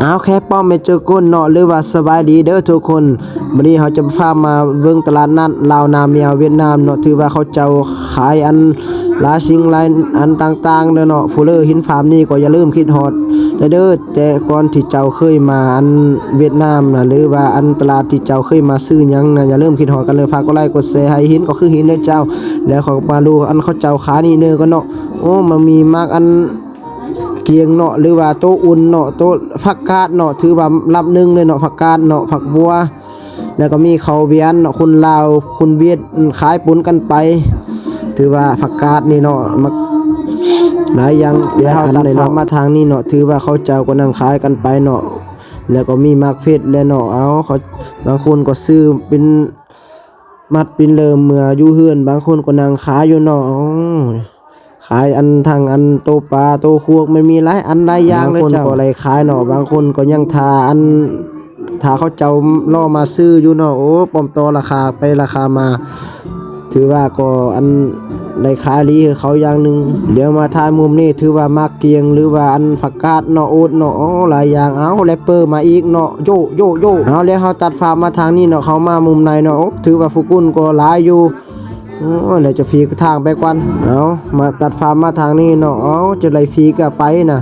ເອົາແຄ່ປ້ອມແມ່ນເຈົ້າກົ້ນເນາະ ຫຼືວ່າສະບາຍດີເດີທຸກຄົນ. ມື້ນີ້ເຮົາຈະພາມາເບິ່ງຕະຫຼາດນັດລາວນາມຽວຫວຽດນາມເນາະ ຖືວ່າເຂົາເຈົ້າຂາຍອັນຫຼາຍສິ່ງຫຼາຍອັນຕ່າງໆເດີເນາະ. ຜູ້ເລີເຫັນພາບນີ້ກໍຢ່າລືມຄິດຮອດເດີ ແຕ່ກ່ອນທີ່ເຈົ້າເຄີຍມາອັນຫວຽດນາມນະ ຫຼືວ່າອັນຕະຫຼາດທີ່ເຈົ້າເຄີຍມາຊື້ຫຍັງນະ ຢ່າລືມຄິດຮອດກັນເດີ. ຝາກກົດໄລກົດແຊໃຫ້ເຫັນກໍຄືເຫັນເດີເຈົ້າ. ແລ້ວເຂົາມາດູອັນເຂົາເຈົ້າຂາຍນີ້ເດີກ່ອນເນາະ. ໂອ້ ມັນມີໝາກອັນ ກຽງເນາະ ຫຼືວ່າໂຕອຸ່ນເນາະ ໂຕຜັກກາດເນາະ ຖືວ່າລຳໜຶ່ງເລີຍເນາະ ຜັກກາດເນາະ ຜັກບົວ ແລ້ວກໍມີເຂົ້າຫວຽນເນາະ ຄົນລາວຄົນຫວຽດຂາຍປົນກັນໄປ. ຖືວ່າຜັກກາດນີ້ເນາະ ມັກຫຼາຍຢ່າງ. ແລ້ວເຮົາຕັດພາບມາທາງນີ້ເນາະ ຖືວ່າເຂົາເຈົ້າກໍນັ່ງຂາຍກັນໄປເນາະ ແລ້ວກໍມີໝາກເຜັດແຫຼະເນາະ. ເອົາ ເຂົາ ບາງຄົນກໍຊື້ເປັນ ມັດປິ່ນເລີມເມືອຢູ່ເຮືອນ ບາງຄົນກໍນັ່ງຂາຍຢູ່ເນາະ. ໂອ້ ຂາຍອັນທັງອັນໂຕປາໂຕຄວກ ມັນມີຫຼາຍອັນຫຼາຍຢ່າງເລີຍເຈົ້າ. ບາງຄົນກໍໄລ່ຂາຍເນາະ ບາງຄົນກໍຍັງຖ້າອັນ ຖ້າເຂົາເຈົ້າລໍມາຊື້ຢູ່ເນາະ. ໂອ້ ປ້ອມຕໍ່ລາຄາໄປລາຄາມາ ຖືວ່າກໍອັນໄດ້ຂາຍດີໃຫ້ເຂົາຢ່າງໜຶ່ງ. ດຽວມາຖ່າຍມຸມນີ້ ຖືວ່າໝາກກຽງ ຫຼືວ່າອັນຜັກກາດເນາະ ໂອດເນາະ ໂອ້ ຫຼາຍຢ່າງ. ເອົາ ແຣັບເປີມາອີກເນາະ ໂຢ ໂຢ ໂຢ. ເອົາ ແລ້ວເຮົາຕັດພາບມາທາງນີ້ເນາະ ເຂົ້າມາມຸມໃນເນາະ. ໂອ້ ຖືວ່າຜູ້ຄົນກໍຫຼາຍຢູ່. ໂອ້ ແລ້ວຈະຟີກທາງໄປກ່ອນ. ເອົາ ມາຕັດພາບມາທາງນີ້ເນາະ. ເອົາ ຈະໄດ້ຟີກກັບໄປນະ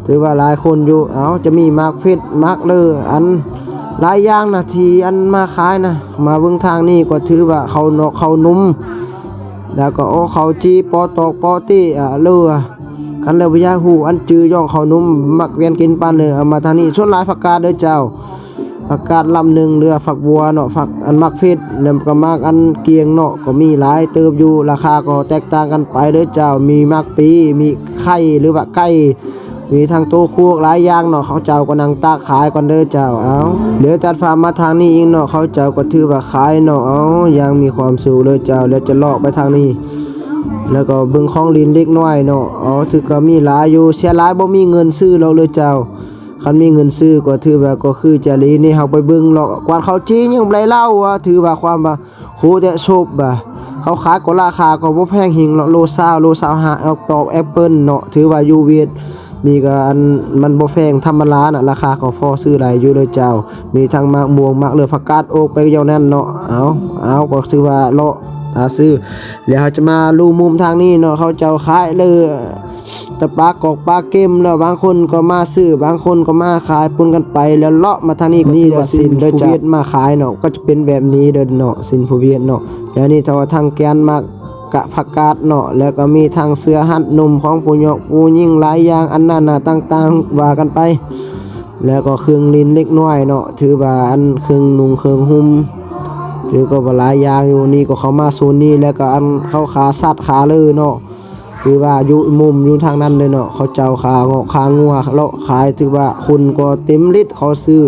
ຖືວ່າຫຼາຍຄົນຢູ່. ເອົາ ຈະມີໝາກເຜັດ ໝາກເລີ ອັນຫຼາຍຢ່າງນະ ທີ່ອັນມາຂາຍນະ. ມາເບິ່ງທາງນີ້ກໍຖືວ່າເຂົ້າໜອກເຂົ້າໜຸ່ມ ແລ້ວກໍ ໂອ້ ເຂົ້າຈີ່ ປໍຕອກ ປໍຕິ ອາ ເລີ ຄັນເລີບໍ່ຢາກຮູ້ອັນຈື່ ຍ່ອງເຂົ້າໜຸ່ມ ມັກວຽນກິນປານເລີ. ເອົາ ມາທາງນີ້ ສ່ວນຫຼາຍຜັກກາດເດີເຈົ້າ. ຜັກກາດລຳໜຶ່ງ ເຫຼືອຝັກບົວເນາະ ຝັກ ອັນໝາກເຜັດ ແລ້ວກໍໝາກອັນກຽງເນາະ ກໍມີຫຼາຍເຕີບຢູ່. ລາຄາກໍແຕກຕ່າງກັນໄປເດີເຈົ້າ. ມີໝາກປີ ມີໄຂ່ ຫຼືວ່າໄກ່ ມີທັງໂຕຄວກຫຼາຍຢ່າງເນາະ. ເຂົາເຈົ້າກໍນັ່ງຕາກຂາຍກ່ອນເດີເຈົ້າ. ເອົາ ດຽວຕັດພາບມາທາງນີ້ອີກເນາະ ເຂົາເຈົ້າກໍຖືວ່າຂາຍເນາະ. ເອົາ ຢ່າງມີຄວາມສຸກເດີເຈົ້າ. ແລ້ວຈະເລາະໄປທາງນີ້ ແລ້ວກໍເບິ່ງຂອງຫຼິ້ນເດັກນ້ອຍເນາະ. ເອົາ ຖືກະມີຫຼາຍຢູ່ ເສຍຫຼາຍບໍ່ມີເງິນຊື້ດອກເດີເຈົ້າ. ຄັນມີເງິນຊື້ກໍຖືວ່າກໍຄືຈະດີ. ນີ້ເຮົາໄປເບິ່ງເລາະກວາດເຂົ້າຈີ່ ຍັງບໍ່ໄດ້ເລົ່າວ່າ ຖືວ່າຄວາມວ່າ ໂຄແຕະໂຊບວ່າ ເຂົາຂາຍກໍລາຄາກໍບໍ່ແພງເຮັງເນາະ ໂລຊາວ ໂລຊາວຫ້າ ອອກຕອກແອັບເປິນເນາະ. ຖືວ່າຢູ່ຫວຽດມີກໍອັນ ມັນບໍ່ແພງ ທຳມະດານະ ລາຄາກໍພໍຊື້ໄດ້ຢູ່ເດີເຈົ້າ. ມີທັງໝາກມ່ວງ ໝາກເຫຼືອ ຜັກກາດ ໂອກ ໄປຢ່າງນັ້ນເນາະ. ເອົາ ເອົາ ກໍຖືວ່າເລາະຫາຊື້. ແລ້ວເຮົາຈະມາລູມຸມທາງນີ້ເນາະ ເຂົາເຈົ້າຂາຍເລີ ຕະປາກອກປາເກັມ ແລ້ວບາງຄົນກໍມາຊື້ ບາງຄົນກໍມາຂາຍປົນກັນໄປ. ແລ້ວເລາະມາທາງນີ້ກໍຖືວ່າສິນເດີເຈົ້າ ມາຂາຍເນາະ ກໍຈະເປັນແບບນີ້ເດີເນາະ ສິນຜູ້ຫວຽດເນາະ. ແລ້ວນີ້ຖ້າວ່າທາງແກນໝາກກະຜັກກາດເນາະ ແລ້ວກໍມີທັງເສື້ອຮັດໜຸ່ມຂອງຜູ້ຍອກຜູ້ຍິງ ຫຼາຍຢ່າງອັນນານາຕ່າງໆວ່າກັນໄປ. ແລ້ວກໍເຄື່ອງຫຼິ້ນເດັກນ້ອຍເນາະ ຖືວ່າອັນເຄື່ອງນຸ່ງເຄື່ອງຫຸ່ມ ຖືກໍວ່າຫຼາຍຢ່າງຢູ່. ນີ້ກໍເຂົ້າມາໂຊນນີ້ ແລ້ວກໍອັນເຂົາຂາສັດຂາເລີເນາະ ຖືວ່າຢູ່ມຸມຢູ່ທາງນັ້ນເລີຍເນາະ. ເຂົາເຈົ້າຂາເງາະຂາງົວເລາະຂາຍ ຖືວ່າຄົນກໍເຕັມລິດເຂົ້າຊື້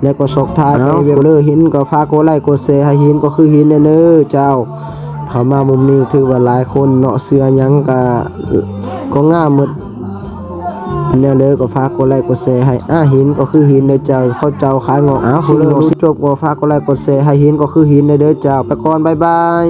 ແລ້ວກໍຊອກຖ່າຍໄປ. ເອົາ ເລີເຫັນກໍຝາກກົດໄລກົດແຊໃຫ້ເຫັນກໍຄືເຫັນເດີເຈົ້າ. ເຂົ້າມາມຸມນີ້ຖືວ່າຫຼາຍຄົນເນາະ ເສື້ອຫຍັງກໍ ກໍງາມໝົດ. ແນວເລີກໍຝາກກົດໄລກົດແຊໃຫ້ ອາ ເຫັນກໍຄືເຫັນເດີເຈົ້າ ເຂົາເຈົ້າຂາຍເງາະ. ເອົາ ຜູ້ເລີ ເບິ່ງຈົບກໍຝາກກົດໄລກົດແຊໃຫ້ເຫັນກໍຄືເຫັນເດີເຈົ້າ. ໄປກ່ອນ ບາຍບາຍ.